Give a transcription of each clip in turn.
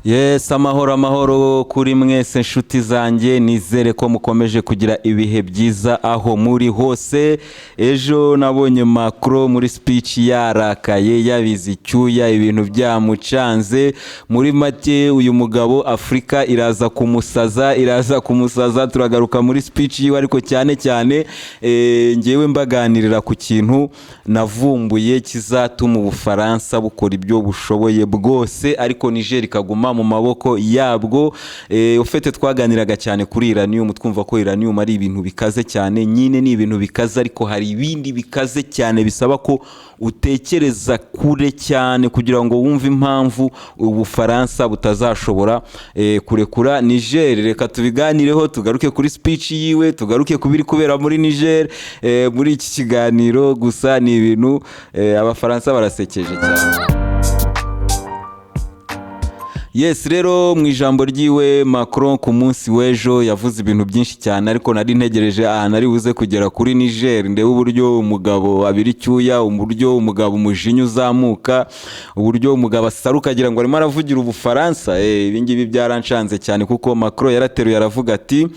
Yes, amahoro amahoro kuri mwese nshuti zanjye. Nizere ko mukomeje kugira ibihe byiza aho muri hose. Ejo nabonye Macron muri speech yarakaye, yabize icyuya, ibintu byamucanze. Muri make, uyu mugabo Afurika iraza kumusaza, iraza kumusaza. Turagaruka muri speech yiwe, ariko cyane cyane ngewe mbaganirira ku kintu navumbuye kizatuma Ubufaransa bukora ibyo bushoboye bwose, ariko Niger ikaguma mu maboko yabwo. Ufite twaganiraga cyane kuri uranium, twumva ko uranium ari ibintu bikaze cyane. Nyine ni ibintu bikaze, ariko hari ibindi bikaze cyane bisaba ko utekereza kure cyane kugira ngo wumve impamvu Ubufaransa butazashobora kurekura Niger. Reka tubiganireho, tugaruke kuri speech yiwe, tugaruke ku biri kubera muri Niger muri iki kiganiro. Gusa ni ibintu Abafaransa barasekeje cyane. Yes, rero mu ijambo ryiwe Macron ku munsi w'ejo yavuze ibintu byinshi cyane, ariko nari ntegereje ahantu ari buze kugera kuri Niger, ndebe uburyo umugabo abira icyuya, uburyo umugabo umujinya uzamuka, uburyo umugabo asaruka agira ngo arimo aravugira Ubufaransa. Ibi ngibi byaranshanze cyane, kuko Macron yarateruye aravuga ati: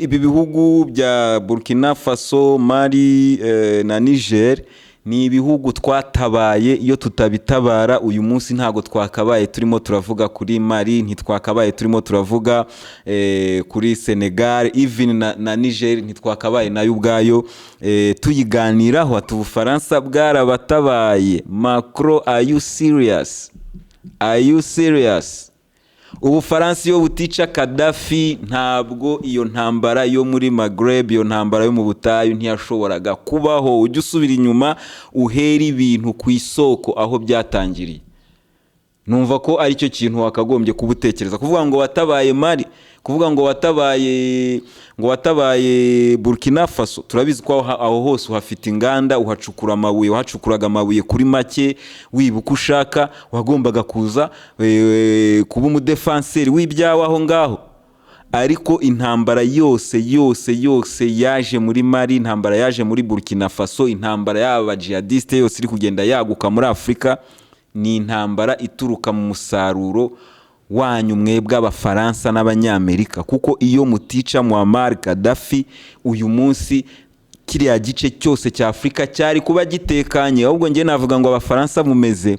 "Ibi bihugu bya Burkina Faso, Mali na Niger ni ibihugu twatabaye. Iyo tutabitabara, uyu munsi ntabwo twakabaye turimo turavuga kuri Mali, ntitwakabaye turimo turavuga kuri Senegal, even na Niger ntitwakabaye nayo ubwayo tuyiganiraho." Ati Ubufaransa bwarabatabaye. Macron, are you serious? Are you serious? Ubufaransa iyo butica Kadafi, ntabwo iyo ntambara yo muri Maghreb, iyo ntambara yo mu butayu ntiyashoboraga kubaho. Ujye usubira inyuma, uhera ibintu ku isoko aho byatangiriye. Numva ko aricyo kintu wakagombye kuba utekereza. Kuvuga ngo watabaye Mali, kuvuga ngo watabaye Burkina Faso, turabizi ko aho hose uhafite inganda, uhacukura amabuye, wahacukuraga amabuye kuri make, wiba uko ushaka. Wagombaga kuza kuba umudefanseri w'ibyawe aho ngaho. Ariko intambara yose yose yose yaje muri Mali, intambara yaje muri Burkina Faso, intambara y'aba jihadiste yose iri kugenda yaguka muri Afurika, ni intambara ituruka mu musaruro wanyu mwebwe Abafaransa n'Abanyamerika, kuko iyo mutica Muammar Gaddafi, uyu munsi kiriya gice cyose cya Afurika cyari kuba gitekanye. Ahubwo njye navuga ngo Abafaransa mumeze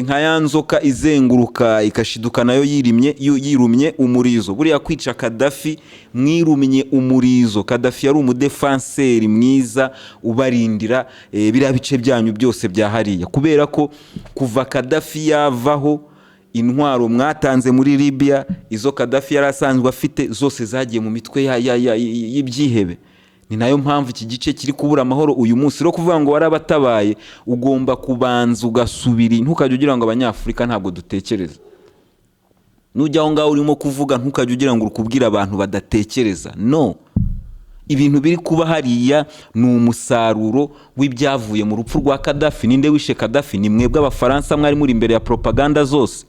nka ya nzoka izenguruka ikashiduka nayo yirimye, yirumye umurizo. Buriya kwica Kadafi, mwirumye umurizo. Kadafi yari umudefanseri mwiza ubarindira biriya bice byanyu byose bya hariya, kubera ko kuva Kadafi yavaho, intwaro mwatanze muri Libya, izo Kadafi yari asanzwe afite zose zagiye mu mitwe y'ibyihebe. Ni nayo mpamvu iki gice kiri kubura amahoro uyu munsi. Rero kuvuga ngo warabatabaye, ugomba kubanza ugasubira. Ntukajya ugira ngo Abanyafurika ntabwo dutekereza. Nujya aho ngaho urimo kuvuga, ntukajya ugira ngo uri kubwira abantu badatekereza. No ibintu biri kuba hariya ni umusaruro w'ibyavuye mu rupfu rwa Kadafi. Ninde wishe Kadafi? Ni mwebwe Abafaransa mwari muri imbere ya propaganda zose.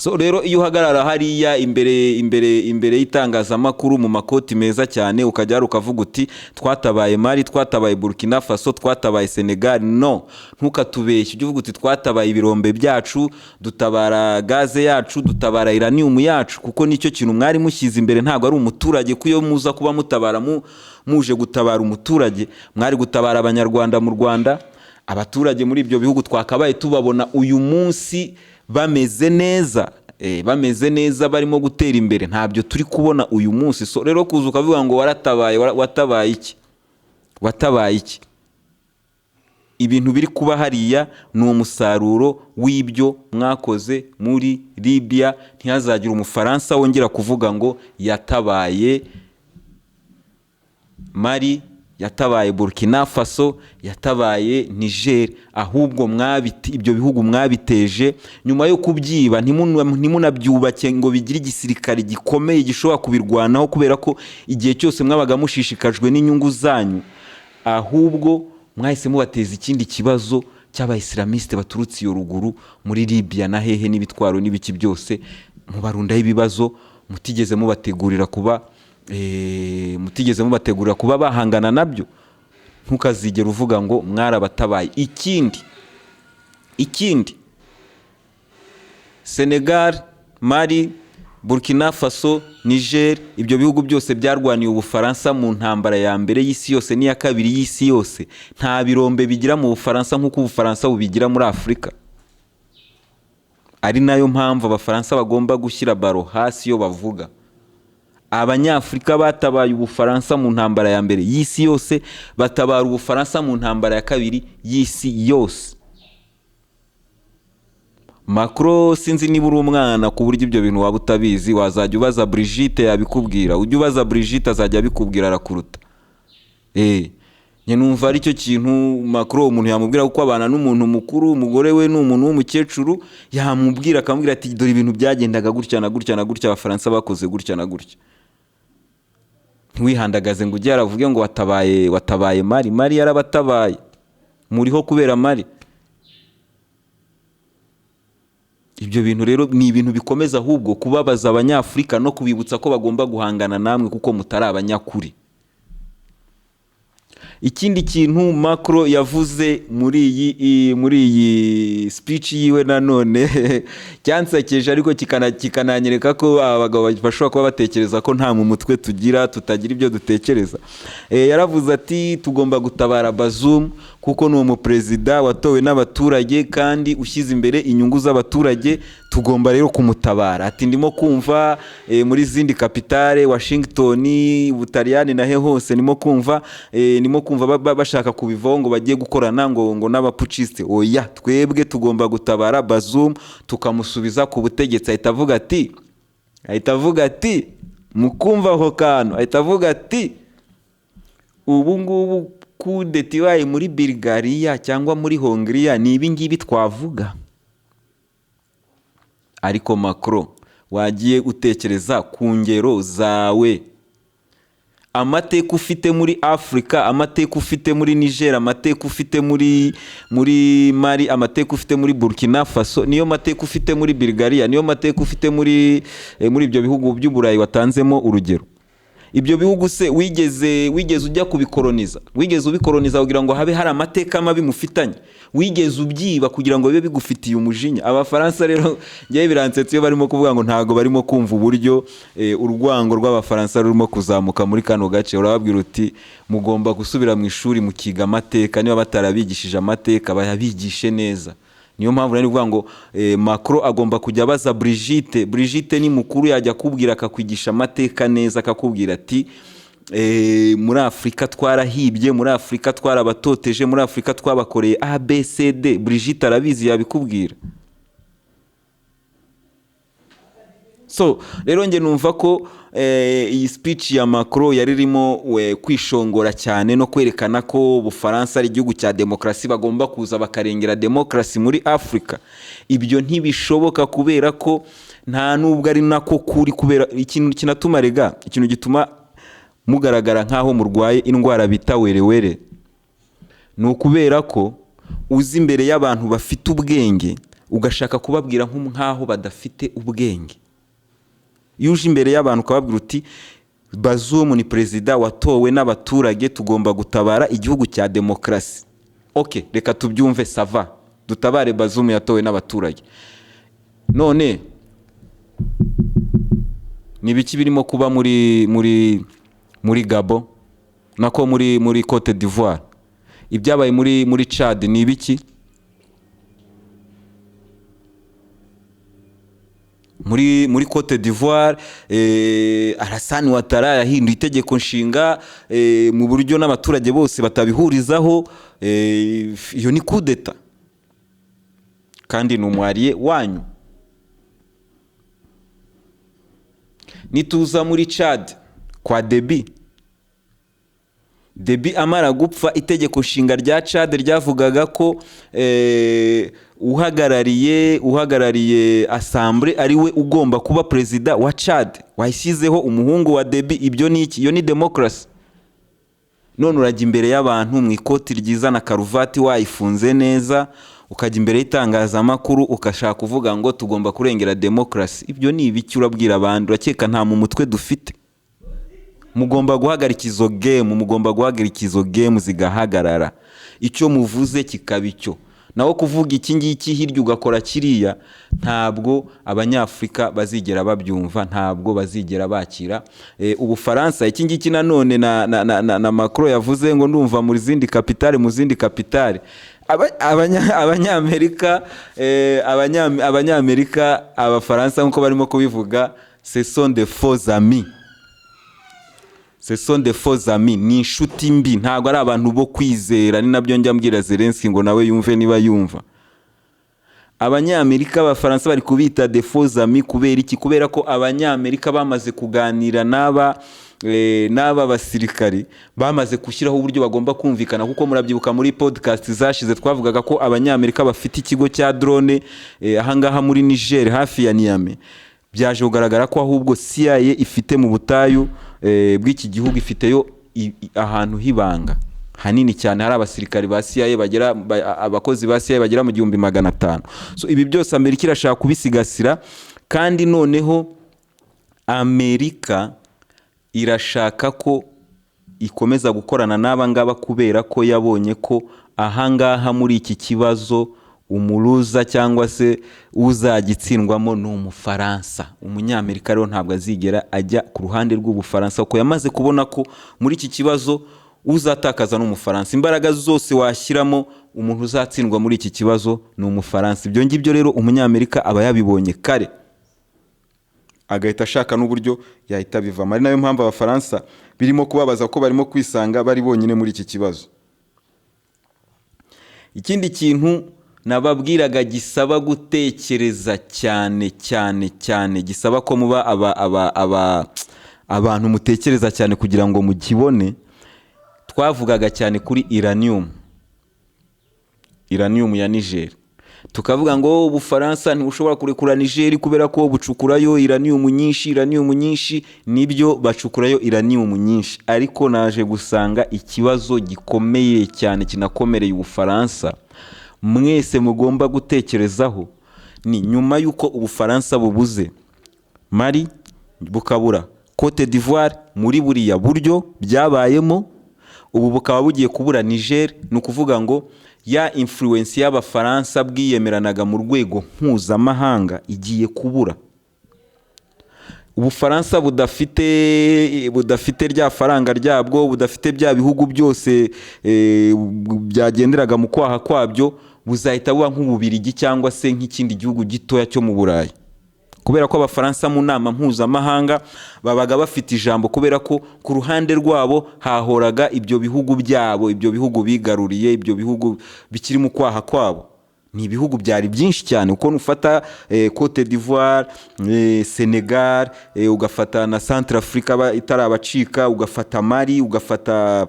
So rero iyo uhagarara hariya imbere y'itangazamakuru mu makoti meza cyane, ukajya hari ukavuga uti twatabaye Mali, twatabaye Burkina Faso, twatabaye Senegal, no ntukatubeshye. Ujye uvuga uti twatabaye ibirombe byacu, dutabara gaze yacu, dutabara uranium yacu, kuko nicyo kintu mwari mushyize imbere, ntabwo ari umuturage. Ko iyo muza kuba mutabara muje gutabara umuturage, mwari gutabara Abanyarwanda mu Rwanda. Abaturage muri ibyo bihugu twakabaye tubabona uyu munsi bameze neza, bameze neza, barimo gutera imbere. Ntabyo turi kubona uyu munsi. So rero kuza ukavuga ngo waratabaye, watabaye iki? Watabaye iki? Ibintu biri kuba hariya ni umusaruro w'ibyo mwakoze muri Libya. Ntihazagire Umufaransa wongera kuvuga ngo yatabaye Mali, yatabaye Burkina Faso, yatabaye Niger. Ahubwo ibyo bihugu mwabiteje nyuma yo kubyiba, ntimunabyubake ngo bigire igisirikare gikomeye gishobora kubirwanaho, kubera ko igihe cyose mwabaga mushishikajwe n'inyungu zanyu. Ahubwo mwahise mubateza ikindi kibazo cy'Abayisilamiste baturutse iyo ruguru muri Libya na hehe, n'ibitwaro n'ibiki byose, mubarundaho ibibazo mutigeze mubategurira kuba bahangana nabyo. Ntukazigere uvuga ngo mwarabatabaye. Ikindi, Senegal, Mali, Burkina Faso, Niger, ibyo bihugu byose byarwaniye Ubufaransa mu ntambara ya mbere y'isi yose n'iya kabiri y'isi yose. Nta birombe bigira mu Bufaransa nk'uko Ubufaransa bubigira muri Afurika. Ari nayo mpamvu Abafaransa bagomba gushyira baro hasi iyo bavuga. Abanyafurika batabaye Ubufaransa mu ntambara ya mbere y'isi yose, batabara Ubufaransa mu ntambara ya kabiri y'isi yose. Macron, sinzi niba uri umwana ku buryo ibyo bintu waba utabizi, wazajya ubaza Brigitte yabikubwira. Ujya ubaza Brigitte, azajya abikubwira, arakuruta. Njye numva aricyo kintu Macron umuntu yamubwira, kuko abana n'umuntu mukuru, umugore we ni umuntu w'umukecuru, yamubwira akamubwira ati: "Dore ibintu byagendaga gutya na gutya na gutya, Abafaransa bakoze gutya na gutya." Ntiwihandagaze ngo ujye yaravuge ngo watabaye Mali. Mali yarabatabaye, muriho kubera Mali. Ibyo bintu rero ni ibintu bikomeza ahubwo kubabaza Abanyafurika no kubibutsa ko bagomba guhangana namwe kuko mutari abanyakuri. Ikindi kintu Macron yavuze muri iyi speech yiwe nanone cyansekeje, ariko kikananyereka ko abagabo bashobora kuba batekereza ko nta mu mutwe tugira, tutagira ibyo dutekereza. Yaravuze ati: "Tugomba gutabara Bazoum kuko ni umuperezida watowe n'abaturage kandi ushyize imbere inyungu z'abaturage, tugomba rero kumutabara." Ati: "Ndimo kumva muri zindi capitale, Washington, Butaliyani na he hose, ndimo kumva bashaka kubivaho ngo bagiye gukorana ngo n'abaputschistes. Oya, twebwe tugomba gutabara Bazoum tukamusubiza ku butegetsi." Ahita avuga ati, mukumva aho kantu, ahita avuga ati: "Ubu ngubu kudeta ibaye muri Bulgaria cyangwa muri Hongiriya, ni ibi ngibi twavuga?" Ariko Macron, wagiye utekereza ku ngero zawe, amateka ufite muri Afurika, amateka ufite muri Niger, amateka ufite muri Mali, amateka ufite muri Burkina Faso, niyo mateka ufite muri Bulgaria, niyo mateka ufite muri ibyo bihugu by'Uburayi watanzemo urugero. Ibyo bihugu se wigeze ujya kubikoroniza? Wigeze ubikoroniza kugira ngo habe hari amateka mabi mufitanye? Wigeze ubyiba kugira ngo bibe bigufitiye umujinya? Abafaransa rero, ngewe biransetsa iyo barimo kuvuga ngo ntabwo barimo kumva uburyo urwango rw'Abafaransa rurimo kuzamuka muri kano gace. Urababwira uti: "Mugomba gusubira mu ishuri mukiga amateka." Niba batarabigishije amateka, bayabigishe neza. Niyo mpamvu nari kuvuga ngo Macron agomba kujya abaza Brigitte. Brigitte ni mukuru, yajya akubwira, akakwigisha amateka neza, akakubwira ati: "Muri Afurika twarahibye, muri Afurika twarabatoteje, muri Afurika twabakoreye ABCD." Brigitte arabizi, yabikubwira. So rero njye numva ko iyi speech ya Macron yari irimo kwishongora cyane no kwerekana ko Ubufaransa ari igihugu cya demokarasi, bagomba kuza bakarengera demokarasi muri Afurika. Ibyo ntibishoboka kubera ko nta nubwo ari nako kuri, kubera ikintu kinatuma rega, ikintu gituma mugaragara nk'aho murwaye indwara bita werewere, ni ukubera ko uzi imbere y'abantu bafite ubwenge ugashaka kubabwira nk'aho badafite ubwenge. Iyo uje imbere y'abantu ukababwira uti: "Bazoum ni perezida watowe n'abaturage, tugomba gutabara igihugu cya demokarasi." Ok, reka tubyumve, ça va, dutabare Bazoum yatowe n'abaturage. None ni ibiki birimo kuba muri Gabon, nako muri Cote d'Ivoire? Ibyabaye muri Chad ni ibiki? Muri Cote d'Ivoire, Alassane Ouattara yahinduye itegeko nshinga mu buryo n'abaturage bose batabihurizaho. Iyo ni kudeta kandi ni umu allié wanyu. Nituza muri Chad kwa Déby, Déby amara gupfa, itegeko nshinga rya Chad ryavugaga ko uhagarariye assemblée ari we ugomba kuba perezida wa Chad. Washyizeho umuhungu wa Déby. Ibyo ni iki? Iyo ni demokarasi? None urajya imbere y'abantu mu ikoti ryiza na karuvati wayifunze neza, ukajya imbere y'itangazamakuru ugashaka kuvuga ngo tugomba kurengera demokarasi. Ibyo ni ibiki urabwira abandi? Urakeka nta mu mutwe dufite? Mugomba guhagarika izo game, mugomba guhagarika izo game zigahagarara, icyo muvuze kikaba icyo. Naho kuvuga iki ngiki hirya ugakora kiriya, ntabwo Abanyafurika bazigera babyumva, ntabwo bazigera bakira. Ubufaransa, iki ngiki nanone na Macron yavuze ngo ndumva muri zindi capitale, mu zindi capitale. Abanyamerika, Abanyamerika, Abafaransa nk'uko barimo kubivuga, ce sont des faux amis, ce sont des faux amis, ni inshuti mbi, ntabwo ari abantu bo kwizera. Ni nabyo njya mbwira Zelensky ngo nawe yumve niba yumva. Abanyamerika, Abafaransa bari kubita des faux amis. Kubera iki? Kubera ko Abanyamerika bamaze kuganira n'aba basirikari, bamaze gushyiraho uburyo bagomba kumvikana, kuko murabyibuka muri podcast zashize twavugaga ko Abanyamerika bafite ikigo cya drone ahangaha muri Niger, hafi ya Niamey. Byaje kugaragara ko ahubwo CIA ifite mu butayu bw'iki gihugu, ifiteyo ahantu h'ibanga hanini cyane, hari abasirikari ba CIA bagera abakozi ba CIA bagera mu 1500. So ibi byose Amerika irashaka kubisigasira, kandi noneho Amerika irashaka ko ikomeza gukorana n'aba ngaba, kubera ko yabonye ko ahangaha muri iki kibazo umuruza cyangwa se uzagitsindwamo ni Umufaransa. Umunyamerika rero ntabwo azigera ajya ku ruhande rw'Ubufaransa, kuko yamaze kubona ko muri iki kibazo uzatakaza ni Umufaransa. Imbaraga zose washyiramo, umuntu uzatsindwa muri iki kibazo ni Umufaransa. Ibyo ngibyo rero Umunyamerika aba yabibonye kare, agahita ashaka n'uburyo yahita abivamo. Ari nayo mpamvu Abafaransa birimo kubabaza ko barimo kwisanga bari bonyine muri iki kibazo. Ikindi kintu nababwiraga gisaba gutekereza cyane cyane cyane, gisaba ko muba aba abantu mutekereza cyane kugira ngo mukibone, twavugaga cyane kuri uranium, uranium ya Niger, tukavuga ngo Ubufaransa ntibushobora kurekura Niger kubera ko bucukurayo uranium nyinshi, uranium nyinshi. Nibyo, bacukurayo uranium nyinshi, ariko naje gusanga ikibazo gikomeye cyane kinakomereye Ubufaransa, mwese mugomba gutekerezaho, ni nyuma y'uko Ubufaransa bubuze Mali, bukabura Cote d'Ivoire muri buriya buryo byabayemo, ubu bukaba bugiye kubura Niger. Ni ukuvuga ngo ya influence y'Abafaransa bwiyemeranaga mu rwego mpuzamahanga igiye kubura. Ubufaransa budafite rya faranga ryabwo, budafite bya bihugu byose byagenderaga mu kwaha kwabyo, buzahita buba nk'Ububirigi cyangwa se nk'ikindi gihugu gitoya cyo mu Burayi, kubera ko Abafaransa mu nama mpuzamahanga babaga bafite ijambo, kubera ko ku ruhande rwabo hahoraga ibyo bihugu byabo, ibyo bihugu bigaruriye, ibyo bihugu bikiri mu kwaha kwabo. Ni ibihugu byari byinshi cyane, kuko nufata Cote d'Ivoire, Senegal, ugafata na Centrafrique itarabacika, ugafata Mali, ugafata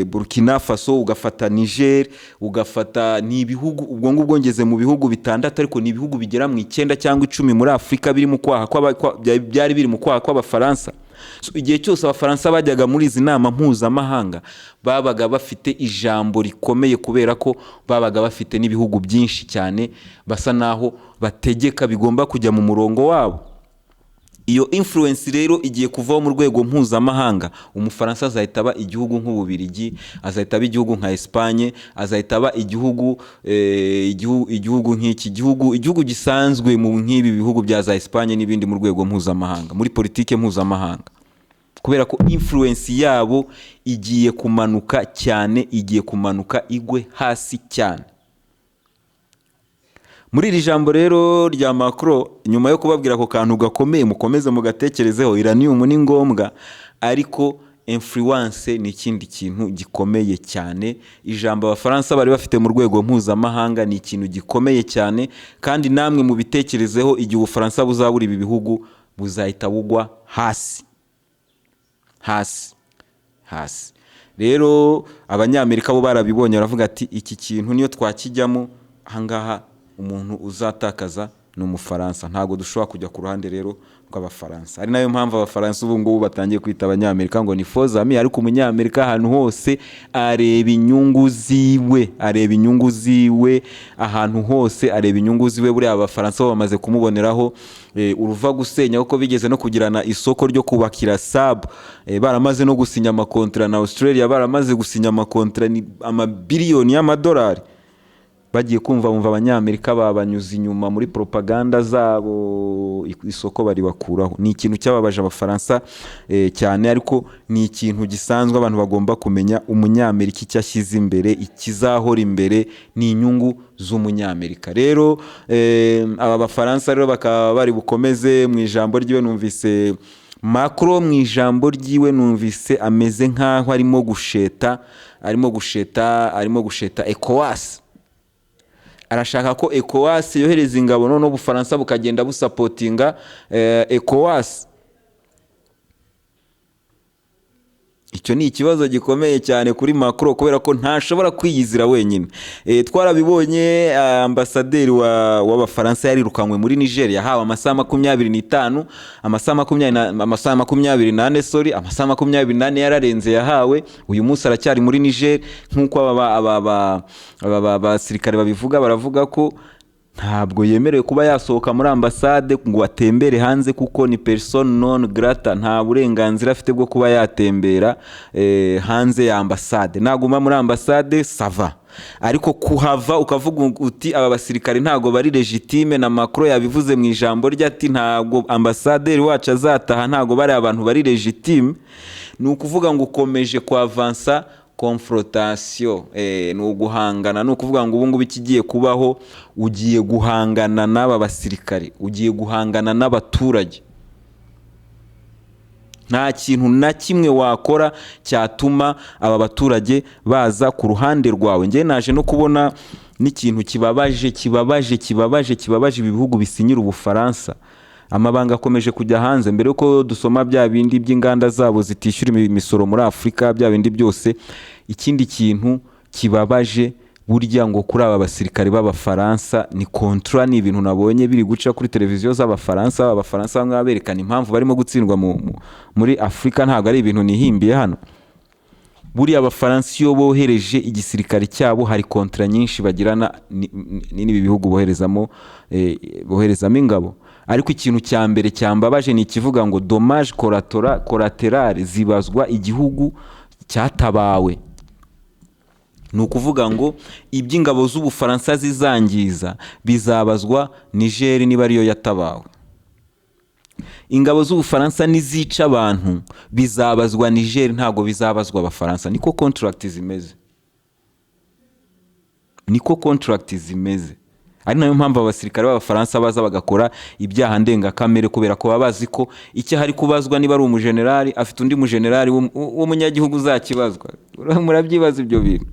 Burkina Faso, ugafata Niger, ugafata, ni ibihugu, ubwo ngubwo ngeze mu bihugu bitandatu, ariko ni ibihugu bigera mu 9 cyangwa 10 muri Afurika biri mu kwaha byari biri mu kwaha kw'Abafaransa. So, igihe cyose Abafaransa bajyaga muri izi nama mpuzamahanga babaga bafite ijambo rikomeye, kubera ko babaga bafite n'ibihugu byinshi cyane basa naho bategeka bigomba kujya mu murongo wabo. Iyo influence rero igiye kuvaho mu rwego mpuzamahanga. Umufaransa azahita aba igihugu nk'Ububirigi, azahita aba igihugu nka Espagne, azahita aba igihugu nk'iki gihugu, igihugu gisanzwe mu nk'ibi bihugu bya za Espagne n'ibindi mu rwego mpuzamahanga, muri politike mpuzamahanga, kubera ko influence yabo igiye kumanuka cyane, igiye kumanuka igwe hasi cyane. Muri iri jambo rero rya Macron, nyuma yo kubabwira ako kantu gakomeye, mukomeze mugatekerezeho. Uranium ni ngombwa, ariko influence ni ikindi kintu gikomeye cyane. Ijambo Abafaransa bari bafite mu rwego mpuzamahanga ni ikintu gikomeye cyane, kandi namwe mubitekerezeho: igihe Ubufaransa buzabura ibi bihugu, buzahita bugwa hasi hasi hasi. Rero Abanyamerika bo barabibonye, baravuga ati: "Iki kintu niyo twakijyamo ahangaha, umuntu uzatakaza ni Umufaransa. Ntabwo dushobora kujya ku ruhande rero rw'Abafaransa." Ari nayo mpamvu Abafaransa ubu ngubu batangiye kwita Abanyamerika ngo ni faux amis. Ariko Umunyamerika ahantu hose areba inyungu ziwe, areba inyungu ziwe ahantu hose, areba inyungu ziwe. Buriya Abafaransa bo bamaze kumuboneraho uruva gusenya, kuko bigeze no kugirana isoko ryo kubakira Saab, baramaze no gusinya amakontara na Australia, baramaze gusinya amakontara, ni amabiliyoni y'amadolari. Bagiye kumva bumva Abanyamerika babanyuze inyuma muri propaganda zabo, isoko baribakuraho. Ni ikintu cyababaje Abafaransa cyane, ariko ni ikintu gisanzwe abantu bagomba kumenya. Umunyamerika icyo ashyize imbere, ikizahora imbere, ni inyungu z'Umunyamerika. Rero aba Bafaransa rero bakaba bari bukomeze mu ijambo ryiwe. Numvise Macron mu ijambo ryiwe, numvise ameze nk'aho arimo gusheta ECOWAS. Arashaka ko ECOWAS yohereza ingabo, noneho Ubufaransa bukagenda busupportinga ECOWAS. Icyo ni ikibazo gikomeye cyane kuri Macron, kubera ko ntashobora kwiyizira wenyine. Twarabibonye, ambasaderi w'Abafaransa yarirukanywe muri Niger, yahawe amasaha 25, amasaha 24, sorry, amasaha 24 yararenze yahawe. Uyu munsi aracyari muri Niger, nk'uko aba basirikare babivuga. Baravuga ko ntabwo yemerewe kuba yasohoka muri ambasade ngo atembere hanze, kuko ni persona non grata, nta burenganzira afite bwo kuba yatembera hanze ya ambasade. Naguma muri ambasade, ça va, ariko kuhava ukavuga uti aba basirikare ntabwo bari légitime, na Macron yabivuze mu ijambo rye ati ntabwo ambasaderi wacu azataha, ntabwo bari abantu bari légitime, ni ukuvuga ngo ukomeje kwavansa confrontation, ni uguhangana. Ni ukuvuga ngo ubu ngubu ikigiye kubaho, ugiye guhangana n'aba basirikare, ugiye guhangana n'abaturage. Nta kintu na kimwe wakora cyatuma aba baturage baza ku ruhande rwawe. Njye naje no kubona n'ikintu kibabaje, kibabaje, kibabaje, kibabaje ibi bihugu bisinyira Ubufaransa. Amabanga akomeje kujya hanze. Mbere yuko dusoma bya bindi by'inganda zabo zitishyura imisoro muri Afurika, bya bindi byose, ikindi kintu kibabaje burya ngo kuri aba basirikare b'Abafaransa ni contrat. Ni ibintu nabonye biri guca kuri televiziyo z'Abafaransa. Abafaransa bamwe berekana impamvu barimo gutsindwa muri Afurika. Ntabwo ari ibintu nihimbiye hano. Buriya Abafaransa iyo bohereje igisirikare cyabo, hari contrat nyinshi bagirana n'ibi bihugu boherezamo ingabo. Ariko ikintu cya mbere cyambabaje ni ikivuga ngo dommages collatéraux zibazwa igihugu cyatabawe. Ni ukuvuga ngo iby'ingabo z'Ubufaransa zizangiza bizabazwa Niger niba ariyo yatabawe. Ingabo z'Ubufaransa nizica abantu bizabazwa Niger, ntabwo bizabazwa Abafaransa. Niko contract zimeze, niko contract zimeze. Ari nayo mpamvu abasirikare b'Abafaransa baza bagakora ibyaha ndengakamere, kubera ko baba bazi ko icyaha ari kubazwa, niba ari umujenerali, afite undi mujenerali w'umunyagihugu uzakibazwa. Murabyibaza ibyo bintu.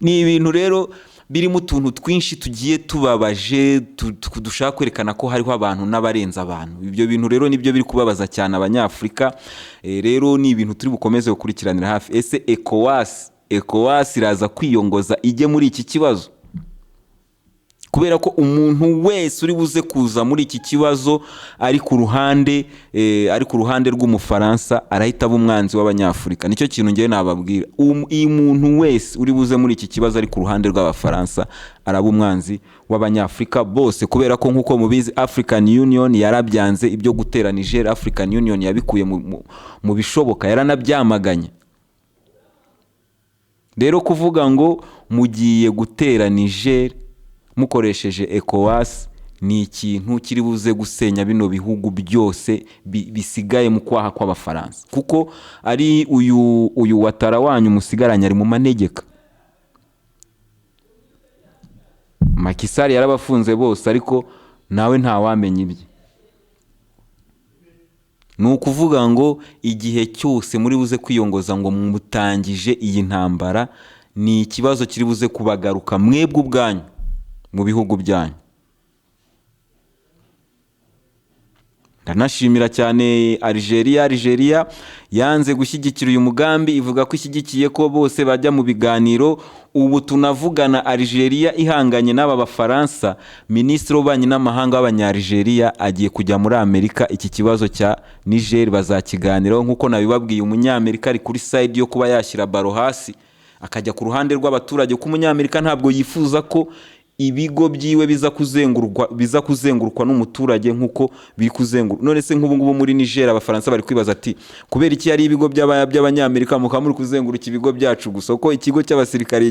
Ni ibintu rero birimo utuntu twinshi tugiye tubabaje, dushaka kwerekana ko hariho abantu n'abarenze abantu. Ibyo bintu rero nibyo biri kubabaza cyane Abanyafurika. Rero ni ibintu turi bukomeze gukurikiranira hafi. Ese ECOWAS iraza kwiyongoza ijye muri iki kibazo? Kubera ko umuntu wese uri buze kuza muri iki kibazo ari ku ruhande rw'Umufaransa arahita aba umwanzi w'Abanyafurika. Nicyo kintu ngewe nababwira. Iyi muntu wese uri buze muri iki kibazo ari ku ruhande rw'Abafaransa araba umwanzi w'Abanyafurika bose, kubera ko nk'uko mubizi, African Union yarabyanze ibyo gutera Niger. African Union yabikuye mu bishoboka, yaranabyamaganye. Rero kuvuga ngo mugiye gutera Niger mukoresheje ECOWAS ni ikintu kiri buze gusenya bino bihugu byose bisigaye mu kwaha kw'Abafaransa, kuko ari uyu Ouattara wanyu musigaranye ari mu manegeka. Macky Sall yarabafunze bose, ariko nawe ntawamenya ibye. Ni ukuvuga ngo igihe cyose muri buze kwiyongoza ngo mutangije iyi ntambara, ni ikibazo kiri buze kubagaruka mwebwe ubwanyu mu bihugu byanyu. Ndanashimira cyane Algeria. Algeria yanze gushyigikira uyu mugambi, ivuga ko ishyigikiye ko bose bajya mu biganiro. Ubu tunavugana, Algeria ihanganye n'aba Bafaransa. Minisitiri w'ububanyi n'amahanga w'Abanyalgeria agiye kujya muri Amerika. Iki kibazo cya Niger bazakiganiraho. Nk'uko nabibabwiye, Umunyamerika ari kuri side yo kuba yashyira baro hasi akajya ku ruhande rw'abaturage, kuko Umunyamerika ntabwo yifuza ko Ibigo byiwe biza kuzengurukwa n'umuturage nk'uko biri kuzenguruka. None se nk'ubu ngubu muri Niger, Abafaransa bari kwibaza ati: "Kubera iki ari ibigo by'Abanyamerika, mukaba muri kuzenguruka ibigo byacu gusa?" Kuko ikigo cy'abasirikare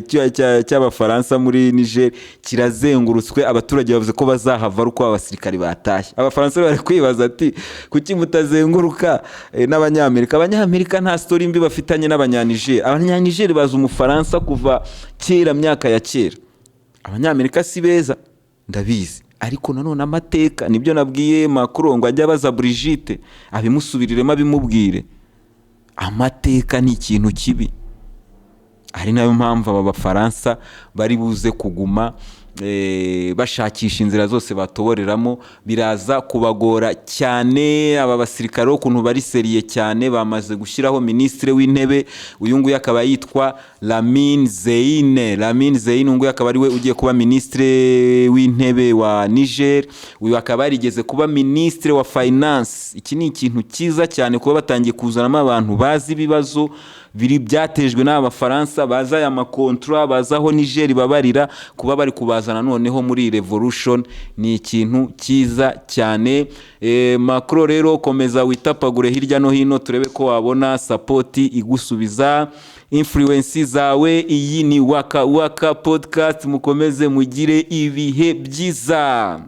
cy'Abafaransa muri Niger kirazengurutswe, abaturage bavuze ko bazahava ari uko abasirikare batashye. Abafaransa bari kwibaza ati: "Kuki mutazenguruka n'Abanyamerika?" Abanyamerika nta story mbi bafitanye n'Abanyaniger. Abanyaniger bazi Umufaransa kuva kera, myaka ya kera. Abanyamerika si beza, ndabizi, ariko nanone amateka, nibyo nabwiye Macron ngo ajye abaza Brigitte, abimusubiriremo, abimubwire. Amateka ni ikintu kibi, ari nayo mpamvu aba Bafaransa bari buze kuguma bashakisha inzira zose batoboreramo. Biraza kubagora cyane. Aba basirikare, ukuntu bari sérieux cyane, bamaze gushyiraho minisitiri w'intebe. Uyu nguyu akaba yitwa Lamine Zeine. Lamine Zeine, uyu nguyu akaba ari we ugiye kuba minisitiri w'intebe wa Niger. Uyu akaba yarigeze kuba minisitiri wa finance. Iki ni ikintu cyiza cyane, kuba batangiye kuzanamo abantu bazi ibibazo biri byatejwe n'aba Bafaransa, bazi aya makontra, bazi aho Niger babarira. Kuba bari kubazana noneho muri revolution ni ikintu cyiza cyane. Macron rero, komeza witapagure hirya no hino, turebe ko wabona support igusubiza influence zawe. Iyi ni Waka Waka Podcast, mukomeze mugire ibihe byiza.